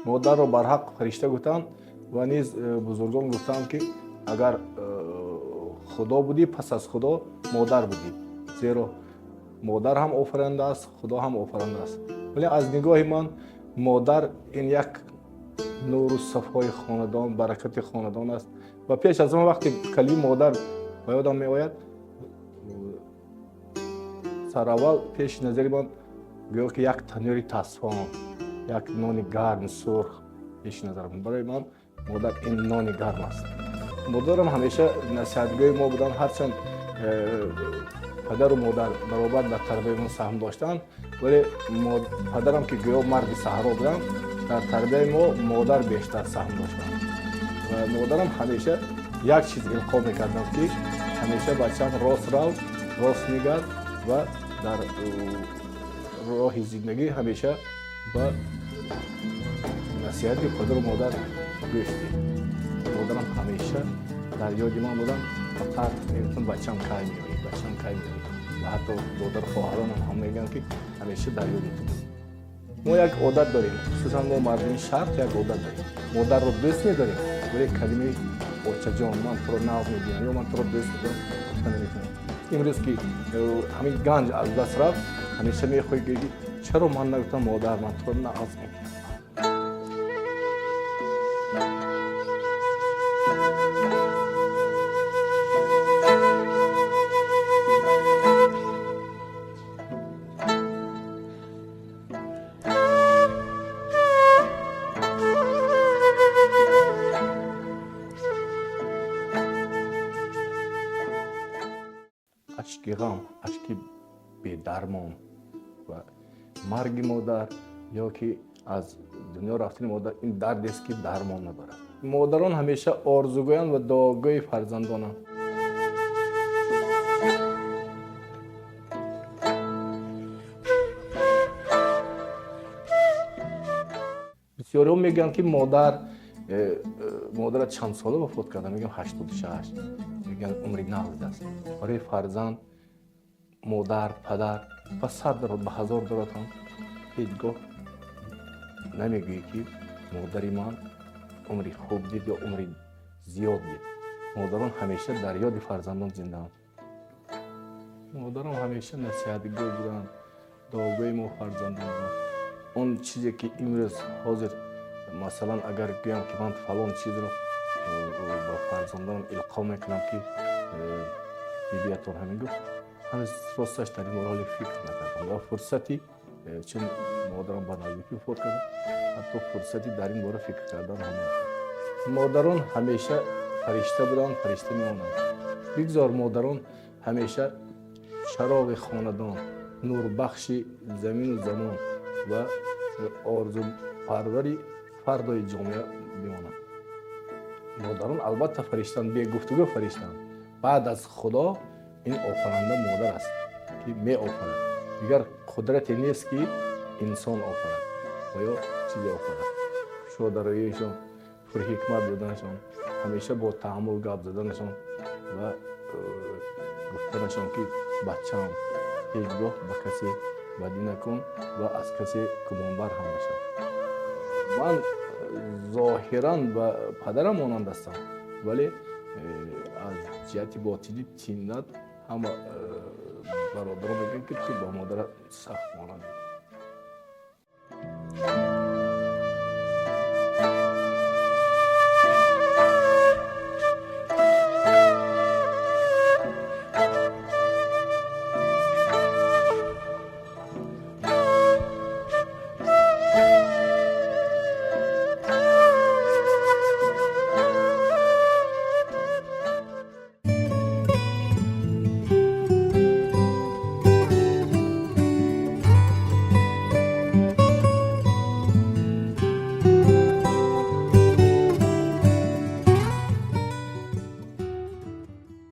Модарро барҳақ фаришта гуфтанд ва низ бузургон гуфтанд, ки агар худо будӣ, пас аз худо модар будӣ, зеро модар ҳам офаранда аст, худо ҳам офаранда аст. Вале аз нигоҳи ман модар ин як нуру сафои хонадон, баракати хонадон аст. Ва пеш аз он вақте калимаи модар ба ёдам меояд, сараввал пеши назари ман гӯё ки як танӯри тасфон, як нони гарм сурх пеши назарам. Барои ман модар ин нони гарм аст. Модарам ҳамеша насиҳатгӯи мо буданд. Ҳарчанд падару модар баробар дар тарбияи мо саҳм доштанд, вале падарам, ки гӯё марди саҳро буданд, дар тарбияи мо модар бештар саҳм доштанд. Ва модарам ҳамеша як чиз илқо мекарданд, ки ҳамеша бачам рост рав, рост нигард ва дар роҳи зиндагӣ ҳамеша ба насиҳати падару модар гӯш деҳ. Модарам ҳамеша дар ёди ман буданд, фақат мегуфтанд: «Бачам, кай меоӣ? Бачам, кай меоӣ?» Ва ҳатто додару хоҳаронам ҳам мегӯянд, ки ҳамеша дар ёди ту буд. Мо як одат дорем, хусусан мо мардуми шарқ як одат дорем: модарро дӯст медорем, вале калимаи «очаҷон, ман туро нағз мебинам» ё «ман туро дӯст медорам» гуфта наметавонем. Имрӯз ки ҳамин ганҷ аз даст рафт, ҳамеша мехоҳӣ гӯӣ, ки чаро ман нагуфтам: «Модар, ман туро нағз мебинам»? Ашки ғам, ашки бедармон ва марги модар ё ки аз дунё рафтани модар ин дардест, ки дармон надорад. Модарон ҳамеша орзугӯянд ва дуогӯи фарзандонанд. Бисёриҳо мегӯянд, ки модар модарат чанд сола вафот карда? Мегӯям: 86. Мегӯянд: «Умри нағз аст». Барои фарзанд модар, падар ба 100 дарот, ба 1000 дарот ҳам ҳеҷ гоҳ намегӯӣ, ки модари ман умри хуб дид ё умри зиёд дид. Модарон ҳамеша дар ёди фарзандон зиндаанд. Модарам ҳамеша насиҳатгӯ буданд, дуогӯи мо фарзандон буданд. Он чизе ки имрӯз ҳозир, масалан, агар гӯям, ки ман фалон чизро ба фарзандонам илқо мекунам, ки бибиятон ҳамин гуфт, ҳанӯз росташ дар ин бора ҳоле фикр накардам ва фурсати, чун модарам ба наздикӣ вафот кард, ҳатто фурсати дар ин бора фикр кардан ҳам нашуд. Модарон ҳамеша фаришта буданд, фаришта мемонанд. Бигзор модарон ҳамеша чароғи хонадон, нурбахши замину замон ва орзупарвари фардои ҷомеа бимонанд. Модарон албатта фариштанд, бегуфтугӯ фариштанд. Баъд аз худо ин офаранда модар аст, ки меофарад. Дигар қудрате нест, ки инсон офарад ва ё чизе офарад. Кушодароиашон, пурҳикмат буданашон, ҳамеша бо таҳаммул гап заданашон ва гуфтанашон, ки бачаам, ҳеҷ гоҳ ба касе бадӣ накун ва аз касе гумонбар ҳам нашав. Ман зоҳиран ба падарам монанд ҳастам, вале аз ҷиҳати ботинӣ, тинат, ҳама бародарон мегӯянд, ки ту ба модарат сахт монандӣ.